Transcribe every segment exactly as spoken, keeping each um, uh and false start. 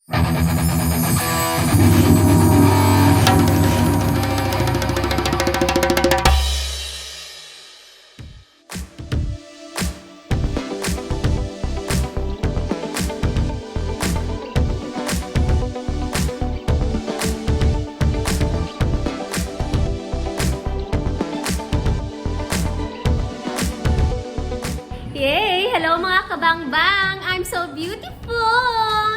Yay! Hello, mga kabangbang! I'm so beautiful!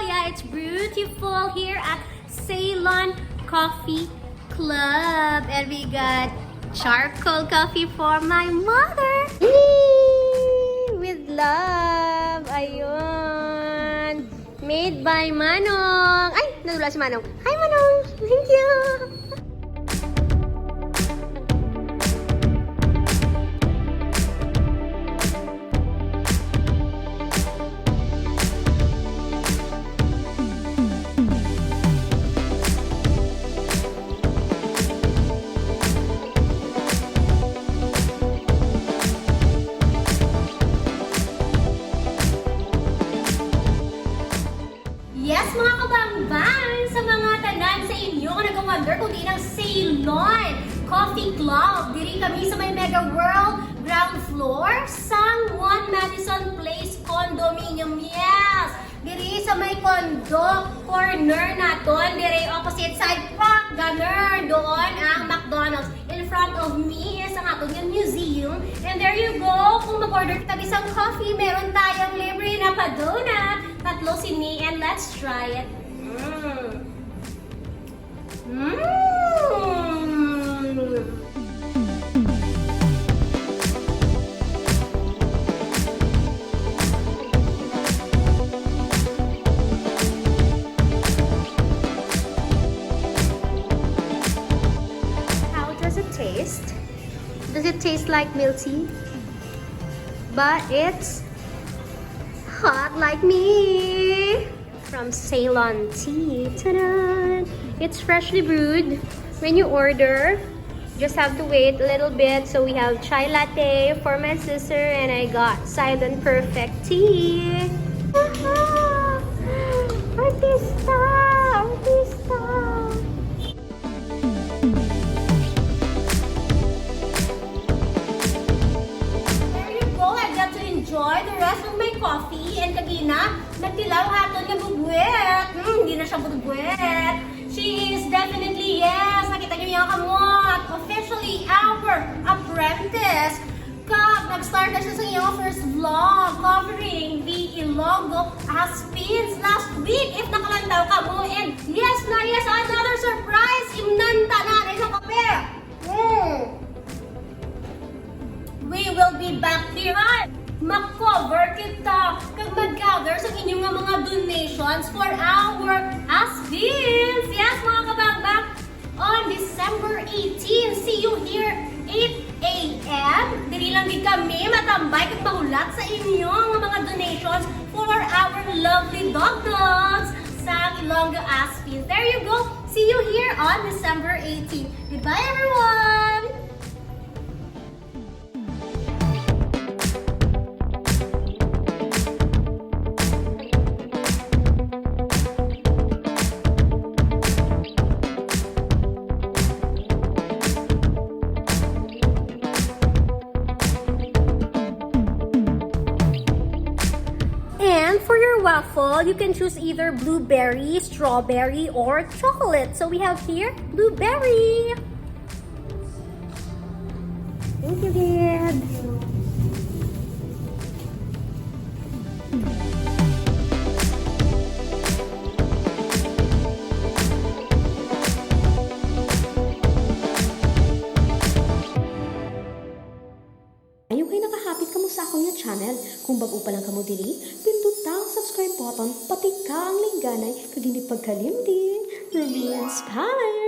Yeah, it's beautiful here at Ceylon Coffee Club. And we got charcoal coffee for my mother. Yay! With love. Ayun. Made by Manong. Ay, nadula si Manong. Hi, Manong. Thank you. Yes, mga kabangbang, sa mga tanan sa inyo nga nag-wonder kung diin ang Ceylon Coffee Club, diri kami sa may Mega World ground floor sang One Madison Place Condominium. Yes! Diri sa may condo corner naton, diri opposite side park, ganun, doon ang McDonald's. In front of me is ang aton nga museum. And there you go. Kung mag-order kita isang coffee, meron tayong libre na pa-donut. Tatlo sini, and let's try it. Mm. Mm. How does it taste? Does it taste like milk tea? But it's hot like me. From Ceylon Tea. Ta-da! It's freshly brewed. When you order, just have to wait a little bit. So we have chai latte for my sister, and I got silent perfect tea. Artista! Artista! There you go. I got to enjoy the rest of my coffee. And kagina, nagtilaw haton nga bugwet. Hmm, hindi na siya bugwet. She is definitely, yes. Nakita niyo yung kamot. Officially our apprentice. Kag nag-start na siya sa iyang first vlog covering the Ilonggo Aspins last week. If nakalantaw ka mo, and yes na yes, another surprise. Imnanta na na isang kape. Mm. We will be back here. Mag-cover kita kag mag-gather sa inyo nga mga donations for our Aspins. Yes, mga kabangbang. On December eighteen, see you here, eight a m. Diri lang gid kami matambay kag mahulat sa inyo nga mga donations for our lovely dog dogs sa Ilonggo Aspins. There you go. See you here on December eighteen. Goodbye, everyone! And for your waffle, you can choose either blueberry, strawberry, or chocolate. So we have here blueberry. Thank you, Gid. Ayo kay nakahapit kamo sa akon nga channel. Kung bag-o pa lang kamo diri, pinduta ang subscribe button, patika ang lingganay, kag hindi pagkalimti, Ruby Inspire!